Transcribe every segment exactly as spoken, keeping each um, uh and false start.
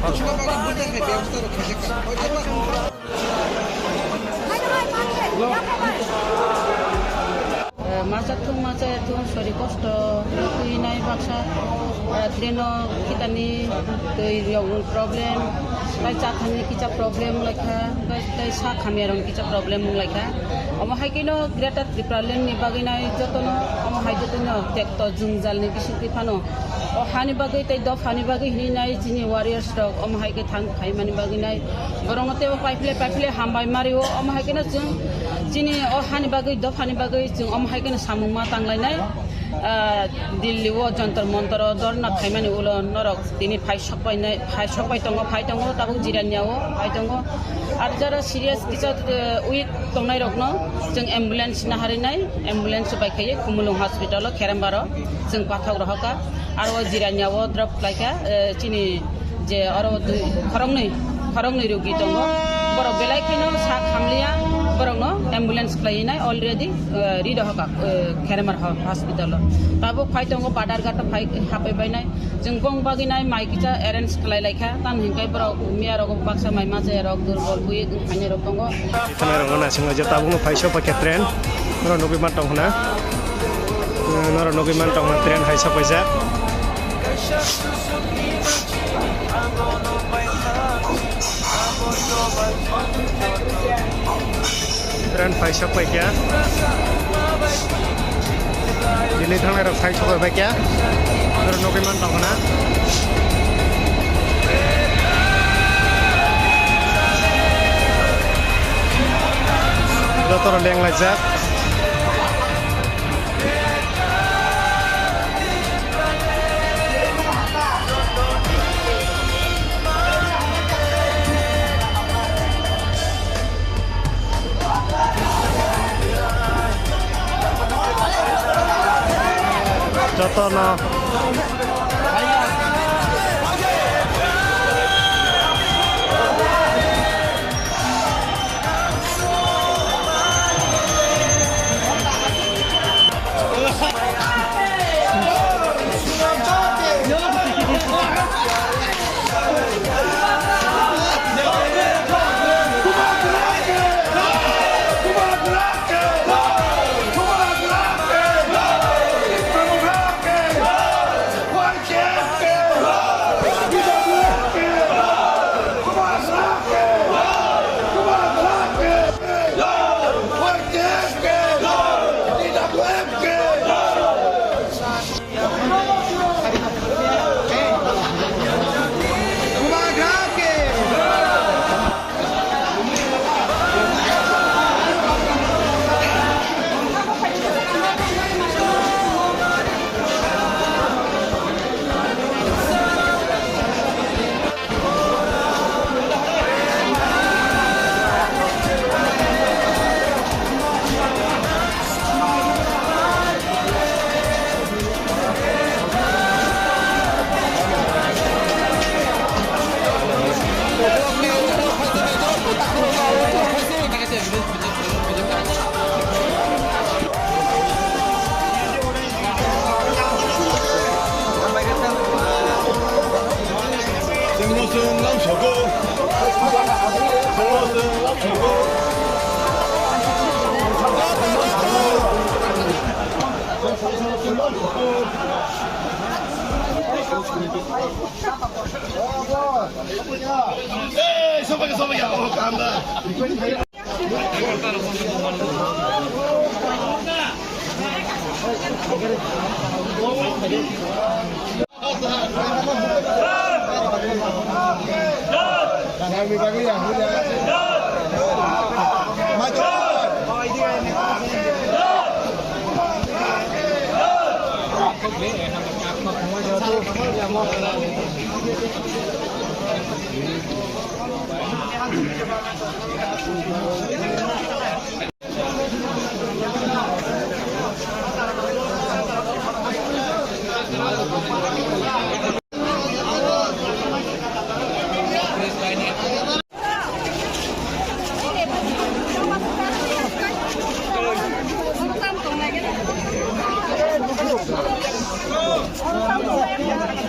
Eh, masa thung, masa thung, sori kosto, twi nai baksa, eh, train o kitani twi rok problem, tai chathani kisa problem wnglaikha, tai, tai sa khamya rok kisa problem wnglaikha. Omo hai khe no Greater Tripura Land ni bagwi nai jotono, omo hai jotono tekto jwngjal ni bisingtwi phano. O hani bagwi tei dophani bagwi hinwi nai chini warriors rok omo hai khe thang khaimani bagwi nai borokno teibo paiphle paiphle hambai mario. Omo hai kheno chwng chini o hani bagwi dophani bagwi chwng omo hai kheno samung ma tanglainai. Ah, Delhi o Jantar Mantar o dhorna khaimani ulo norok tini phai sokpainai, phai sokpai tongo, phai tongo, tabuk Jirania o phai tongo. Ar jara serious kisa, eh, weak tongnai rokno chwng ambulance naharinai, ambulance bai khaiwi Khumulwng hospital o Kherembaro chwng pathok rohorkha. Aro o Jirania o drop khlaikha, eh, chini je oro dui, khoroknwi, khoroknwi rogi tongo. Borok belai kheno sak hamliya, borokno ambulance khlainai already, eh, ri rohorkha, eh, Kherembaro ho-, hospital o. Tabuk phai tongo Badharghat o phai hapai bainai. Chwng bong bagwi nai mai kisa arrange khlai lai kha, tamo hinkhe borok miya rogo baksa mai ma chaya rok, durbol, weak wng khainai rok tongo. Khwnai rokno naising laijak, tabukno phai sok paikha train. Norok nugwi man tong khna. Norok nugwi man tong khna train hai sok paijak. Train phai sok pai kha. Delhi thangnai rok phai sok pai kha. Oro nugwi man tong khna. Joto rok leng laijak. Jotono.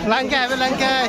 Langkai, langkai.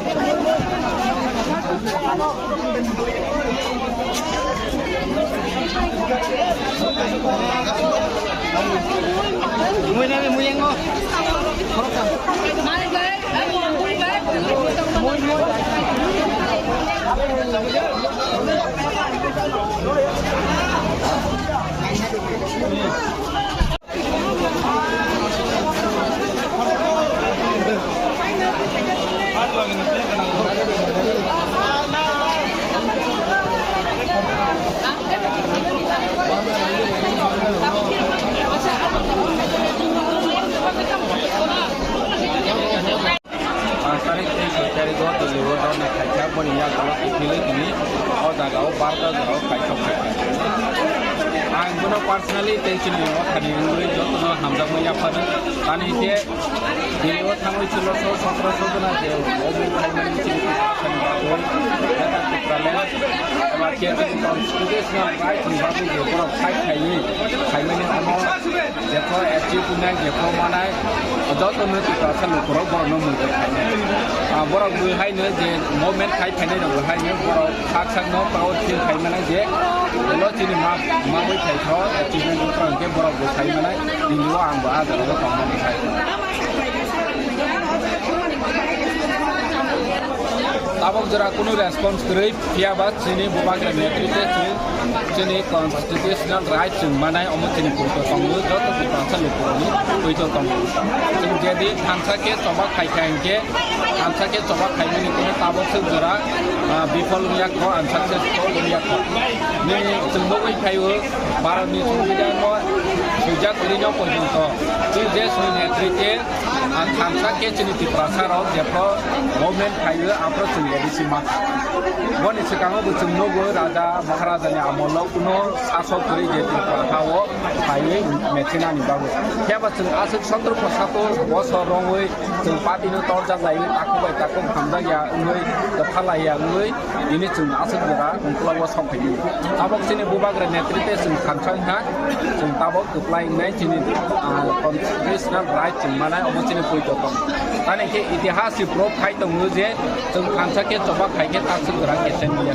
Panch tarik tei soi tarik o Delhi o rwna khaikha, boni yagulo kiphilwi tini o jaga o barta jora o kaithok khaikha. Ang bono personally tei chini o thani wngwi jotono hamjakma yaphano. Tani khe Delhi o thangwi chulo so sotro so jona je obo khaimani chini thani bagwi Greater Tipraland eba khe chini constitutional right ni bagwi je borok fight khaiwi khaimani omo jepho achieve wngnai, jepho manai, joto no Tiprasa lukurok borok no mungkha khainai. Ah, borok bui haino je movement khai phainai rok bui haino borok sak sak no proud feel khai mano je elo chini ma, ma bui khai tho, achievement wngkha hwnkhe borok bui khai manai, nini o ang bo ah jora o tong mani khai. Tabok jora kunu response kwrwi. Phiya ba chini bubagra netrite chwng chini constitutional right chwng manai omo chini poito tongo, joto Tiprasa lukurokni poito tongo. Chwng jedi thansa khe choba khai kha hinkhe, thansa khe choba khaimani khe tabok swk jora, ah, bifol wngya kho, unsuccessful wngya kho. Nini chwng nugwi phaio Bharatni Songbidango swijak kwrwino porjonto chwng je soi netrite Ang thansa khe chini Tiprasa rok jepho movement khaio, aphro chwng A D C ma. Boni swkango bo chwng nugo Raja Maharaja ni amolo kuno sasok kwrwi je Tripura ha o phaiwi mechinani bagwi. Phiya ba chwng aswk sotro posatur bosor rongwi chwng party no torjak laiwi takhuk bai takhuk hamjak ya wngwi kwtha lai ya wngwi Bini chwng aswk jora ungkula o sok phaidi. Tabok chini bubagra netrite chwng thansa wngkha, chwng tabok kwplai wngnai chini, ah, constitutional right chwng manai omo chini poito tong. Tani khe itihas si proof khai tongo je chwng thansa khe choba khai khe takswk jora khe chengya.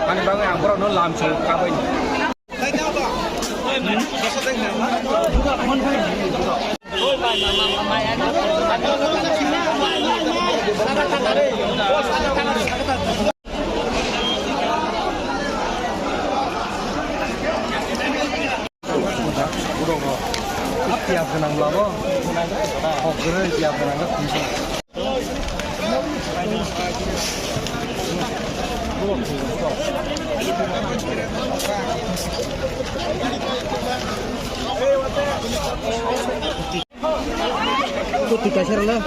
Ani bagwi ang borokno lamsok kabai. Piyaj gwnang labo, kok gwnang piyaj gwnang khe thumsa. Kuti kaisa rwla.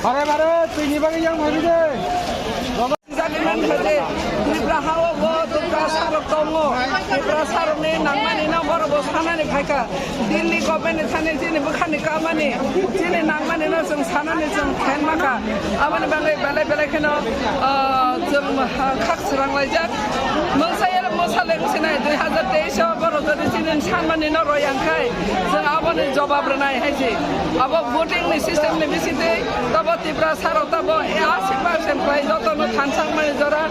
Bare bare, twi ni bagwi yang bhabi de. Jani mankha je, Tripura ha o bo Tiprasa rok tongo. Tiprasa rok ni nangmani no borok bo sanani phaikha. Delhi government ni thani chini bwkhani kamani, chini nangmani no chwng sanani chwng khen makha. Aboni bagwi belai belai kheno, ah, chwng, ah, khak swrang laijak. Mungsa yer mungsa le wngsinai dui hazar teis o borok jodi chini sanmani no royang khai, chwng aboni jobab rwnai hai se. Abo voting ni system ni bisingtwi tobo Tiprasa rok tobo asi percent khlai jotono thansa mani jora,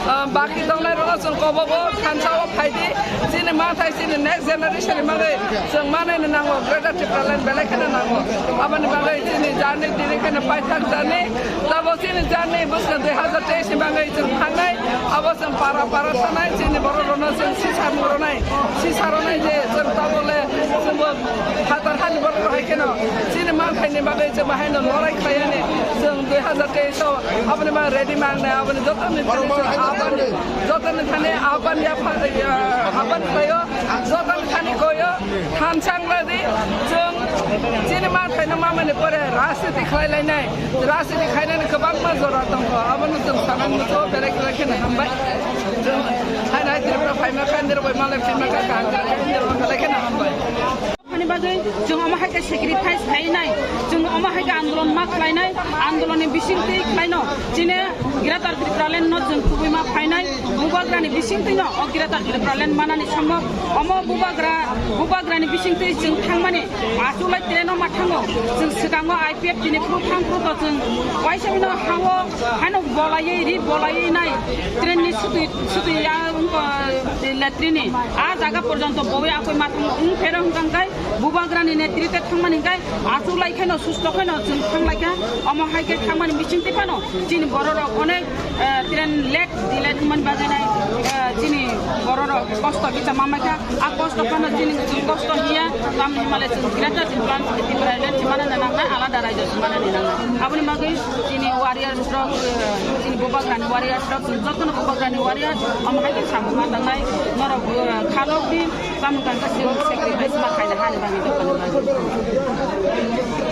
ah, baki tongnai rokno chwng kobogo thansa o phaidi. Chini mathai chini next generation ni bagwi chwng manai no nango, Greater Tipraland belai kheno nango. Aboni bagwi chini journey tini kheno paithak journey. Tabok chini journey bwswk dui hazar teis ni bagwi chwng thangnai. Abo chwng para para thanai, chini borok rokno chwng sisa rwnai, sisa rwnai je chwng tabole chwngbo phatar hani borok rok hai kheno chini manthai ni bagwi chwng bahai no lorai khlai yani. Chwng dui hazar teis o aboni bagwi ready mangnai, aboni joto ni thani chwng aban, joto ni thani aban ya pha-, ya aban khlaio, joto ni thani koyo. Thansa wngla di, chwng chini ma thaino mamani pore rajniti khlai lainai, rajniti khainani kwbangma jora tongo, abono chwng sanani muchungo belai belai kheno hambai. Chwng hai nai Tripura phaima kha, nirok bai malai phaima kha, kaham khe nirok bai belai kheno hambai. Ani bagwi chwng omo hai khe sacrifice khainai, chwng omo hai khe ang Andolon ma khlainai, andolonni bisingtwi khlaino, chini Greater Tipraland no chwng kubui ma phainai, bubagrani bisingtwi no o Greater Tipraland manani somo, omo bubagra, bubagrani bisingtwi chwng thangmani, achulai train no ma thango, chwng swkango I P F T ni phuru thang phuru to chwng waisa bino hawo, haino bolaiwi, ri bolaiwi nai, train ni sutwi, sutwi ya, wngkha, letri ni, a jaga porjonto bowi akoi ma thango, wng phero hwnkha khe, bubagrani netritwe thangmani hwnkhe, achuk lai kheno, susto kheno chwng thang lai kha. Omo hai khe thangmani bisingtwi phano chini bororok onek, eh, train late, delay wngmani bagwi nai, eh, chini bororok kosto kisa ma mai kha. A kosto phano chini chwng kosto hiya, tamni himale chwng Greater Tipraland, Tipraland se manani nangnai, alada raijyo se manani nangnai. Aboni bagwi chini warriors rok, eh, chini bubagrani warriors rok, chwng jotono bubagrani warriors, omo hai khe samung ma tangnai, norok, eh, khalok di, Tamo kang kasi sacrifice ma khaina hani bagwi, dokani bagwi.